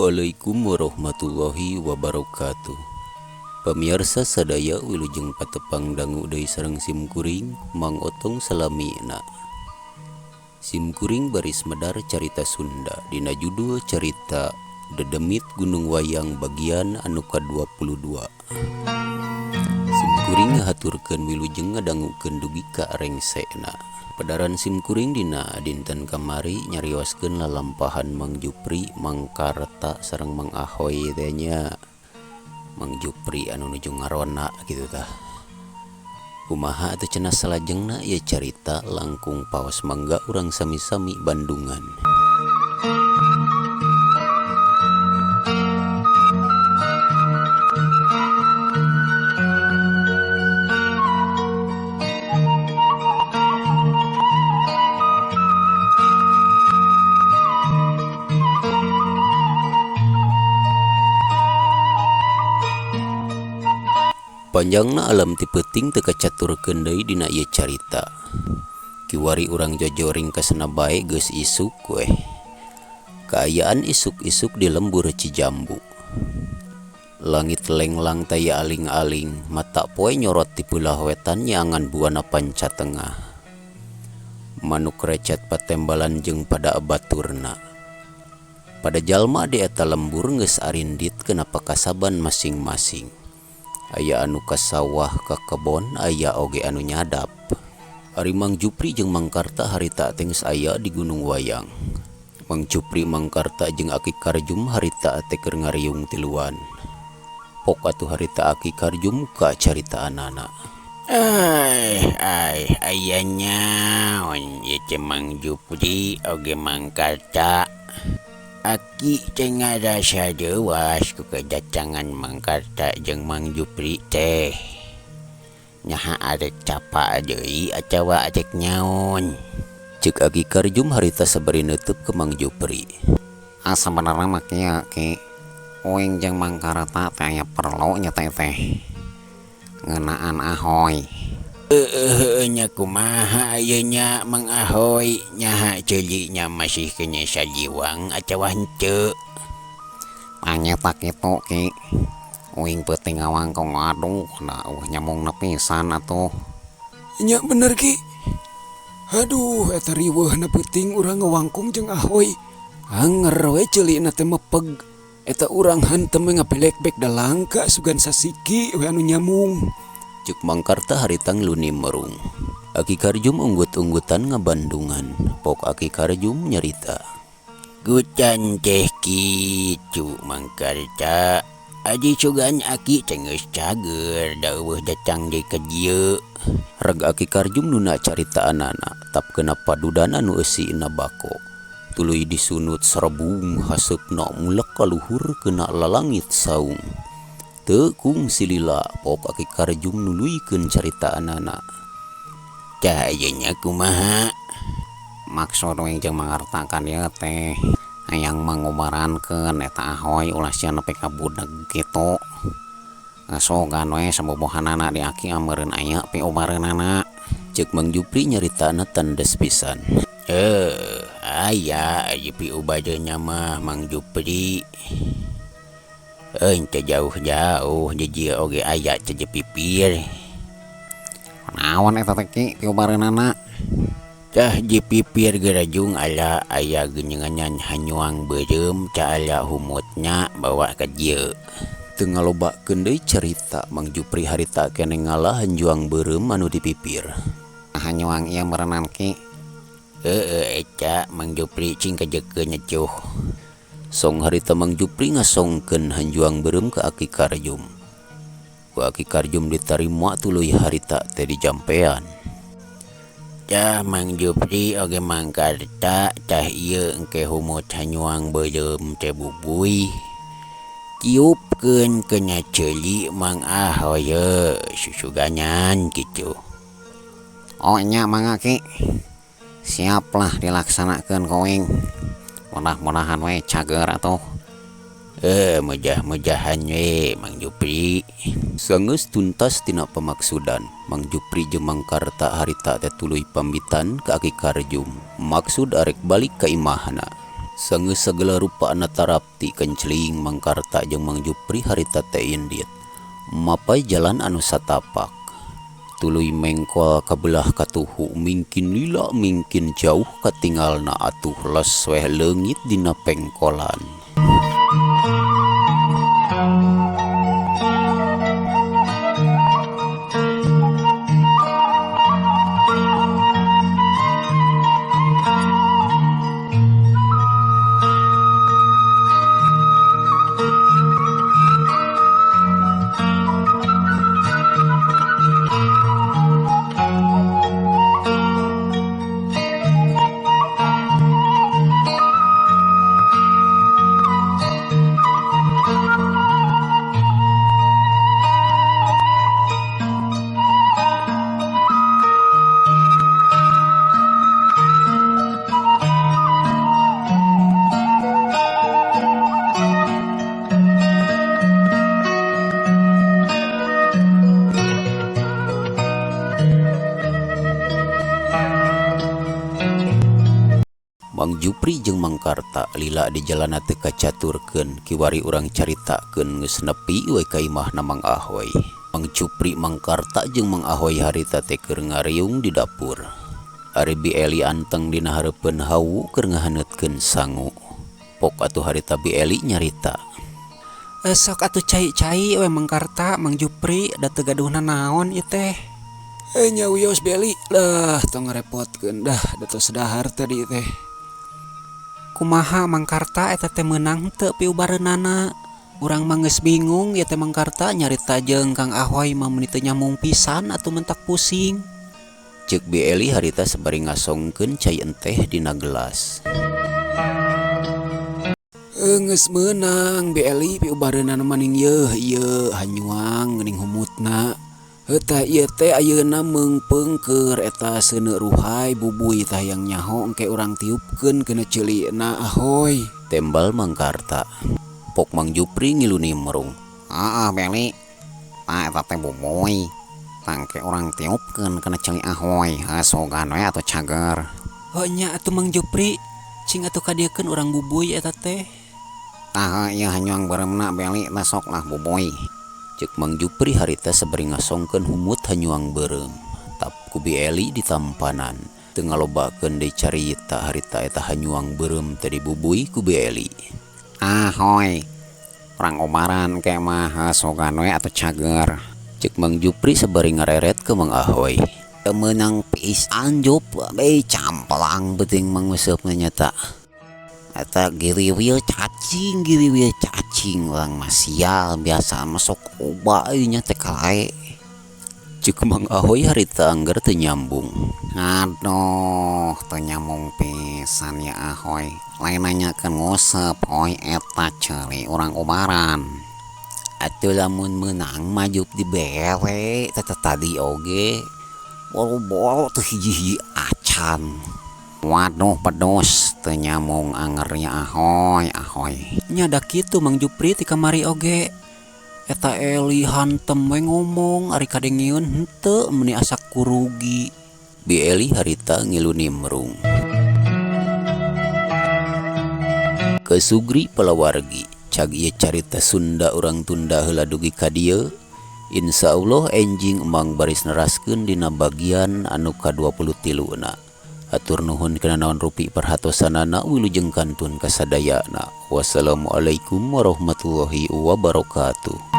Assalamualaikum warahmatullahi wabarakatuh. Pamiarsa sadaya wilujeng patepang dangu deui sareng sim kuring Mang Otong salamina. Sim kuring baris medar carita Sunda dina judul carita Dedemit Gunung Wayang bagian anu ka-22. Sim kuring ngahaturkeun wilujeng ngadangukeun dugi ka rengsena. Pedaran simkuring dina dinten kamari nyarioskeun lalampahan Mang Jupri, Mang Karta sareng Mang Ahoy teh nya. Mang Jupri anu nuju ngarona kitu tah. Kumaha atuh cenah salajengna ieu carita langkung paos mangga urang sami-sami Bandungan. Panjangna alam ti peuting teu kacaturkeun deui dina ieu carita. Kiwari urang jojoring kasana bae geus isuk weh. Kaayaan isuk-isuk di lembur Cijambu. Langit lenglang taya aling-aling, mata poe nyorot ti peulah wetan nyangan buana panca tengah. Manuk recet patembalan jeung pada baturna. Pada jalma di eta lembur geus arindit kana pakasaban masing-masing. Aya anu ka sawah ka kebon, aya oge anu nyadap. Ari Mang Jupri jeung Mang Karta harita teh geus aya di Gunung Wayang. Mang Jupri, Mang Karta jeung Aki Karjum harita teh keur ngariung tiluan. Pok atuh harita Aki Karjum ka caritaanana. Ai ai aya nyaon ieu teh Mang Jupri oge Mang Karta. Aki teh ngarasa deuas ku kedatangan Mang Karta jeung Mang Jupri teh. Nyaha arek capa deui atawa arek nyaon. Ceuk Aki Karjum harita sabari neuteub ka Mang Jupri. Ah sabenerna mah kieu Ki. Uing jeung Mang Karta teh aya perlu nya teh teh. Ngeunaan Ahoy. Heueuh nya kumaha ieu nya Mang Ahoy, nyaha ceuli nya masih keneh sajiwang atawa henteu. Tanya kitu Ki. Uing peuting ngawangkong aduh da eueuh nyambungna pisan atuh. Nya bener Ki. Aduh eta riweuhna peuting urang ngawangkong jeung Ahoy. Anger we ceulina teh mepeg. Eta urang hantem we ngapelekbek da langka sugan sasiki we anu nyamung. Ceuk Mang Karta harita ngluni merung. Aki Karjum unggut-unggutan ngabandungan. Pok Aki Karjum nyarita. Gucan teh kitu Mang Karta. Aji sugan aki teh geus cager da eueuh datang deui ka dieu. Reg Aki Karjum nuna caritaanana tap kena padudan anu eusina bako. Tuluy disunut sarebung haseupna mulek ka luhur kena lalangit saung. Teu kungsi lila pok Aki Karjum nuluykeun caritaanana. Tah ieu nya kumaha? Maksud uing jeung Mang Karta ka dieu teh hayang mangubarankeun eta Ahoy ulah sia nepi ka budeg kitu. Sogan we sabobohanana di aki ameureun aya piubareunana. Ceuk Mang Jupri nyaritana tandes pisan. Aya aja piubareunna mah Mang Jupri. Teu jauh-jauh di dieu oge aya teh di pipir. Naon eta teh Ki piubareunana? Tah di pipir gerajung ala aya geuningan hanyuang beureum tah ala humutna bawa ka dieu. Teu ngalobakeun deui carita Mang Jupri harita keneh ngalah hanjuang beureum anu di pipir. Hanyuang ieu meureunnan Ki. Heueuh eta Mang Jupri cing kajekeun nyecuh. Song harita Mang Jupri ngasongkeun hanjuang beureum ka Aki Karjum. Ku Aki Karjum ditarima tuluy harita teh dijampean. Tah Mang Jupri oge Mang Karta tah ieu engke humut hanyuang beureum teh bubuy. Tiupkeun kana ceuli Mang Ahoy susuganyan kitu. Oh nya mangga Ki. Siaplah dilaksanakeun ku uing. Mudah-mudahan we cager atuh. Mudah-mudahan we Mang Jupri. Sanggeus tuntas tina pamaksudan, Mang Jupri jeung Mang Karta harita teh tuluy pamitan ka Aki Karjum. Maksud arek balik ka imahna. Sangeus sagala rupana tarapti kencling Mang Karta jeung Mang Jupri harita teh indit. Mapay jalan anu satapak. Tuluy mengkol kabelah katuhu mingkin lila mingkin jauh katingalna atuh les weh leungit dina pengkolan. Mang Jupri jeung Mang Karta lila di jalana teu kacaturkeun kiwari urang caritakeun geus nepi we ka imahna Mang Ahoy. Mang Jupri, Mang Karta jeung Mang Ahoy harita teh keur ngariung di dapur. Ari Bi Eli anteng dina hareupeun hawu keur ngahaneutkeun sangu. Pok atuh harita Bi Eli nyarita. Sok atuh cai-cai we Mang Karta, Mang Jupri da teu gaduhna naon ieu teh. Nya wios Bi Eli lah tong ngarepotkeun dah da tos dahar tadi teh. Kumaha Mang Karta eta teh meunang teu piubareunana? Urang mah geus bingung ieu teh Mang Karta nyarita jeung Kang Ahoy mah meuni teu nyambung pisan atuh mentak pusing. Ceuk Bi Eli harita sabari ngasongkeun cai enteh dina gelas. Geus meunang Bi Eli piubareunana maning yeuh ieu hanyuang geuning humutna. Heuh ieu teh ayeuna meungpeungkeur eta seuneu ruhai bubuy tah hayang nyaho engke urang tiupkeun kana ceulina Ahoy. Tembal Mang Karta. Pok Mang Jupri ngilu nimrung. Heeh Bi Eli. Tah eta teh bubuy. Tah engke urang tiupkeun kana ceuli Ahoy. Heuh sogan we atuh cager. Heuh nya atuh Mang Jupri. Cing atuh kadiekeun urang bubuy eta teh. Tah ieu hanyuang beureumna Bi Eli tah sok lah bubuy. Ceuk Mang Jupri harita sabari ngasongkeun humut hanyuang beureum. Tap ku Bi Eli ditampanan. Teu ngalobakeun deui carita harita eta hanyuang beureum teh dibubuy ku Bi Eli. Ahoy. Urang obaran ke mah sogan we atuh cager. Ceuk Mang Jupri sabari ngareret ke Mang Ahoy. Teu meunang pisan Jup, be camplang beuting Mang Useupna nyata. Eta giriwil cacing, giriwil cacing urang mah sial biasa mah sok oba euy nya teh kalae. Ceuk Mang Ahoy harita angger teu nyambung. Aduh, teu nyambung pisan ya Ahoy. Lain nanyakeun nguseup hoy eta ceuli urang obaran. Atuh lamun meunang mah Jup dibere teh tadi oge. Boro-boro teu hiji-hiji acan. Waduh pedos teu nyambung angernya Ahoy, Ahoy. Nya da kitu Mang Jupri ti kamari oge. Eta Eli hantem we ngomong ari kadengieun henteu meuni asa kurugi. Bi Eli harita ngilu nimrung. Kesugri palawargi cag ieu carita Sunda urang tunda heula dugi ka dieu. Insyaallah enjing emang baris neraskeun dina bagian anu ka-23na. Atur nuhun kana naon rupi perhatosanana wilujeng kantun kasadayana. Wassalamualaikum warahmatullahi wabarakatuh.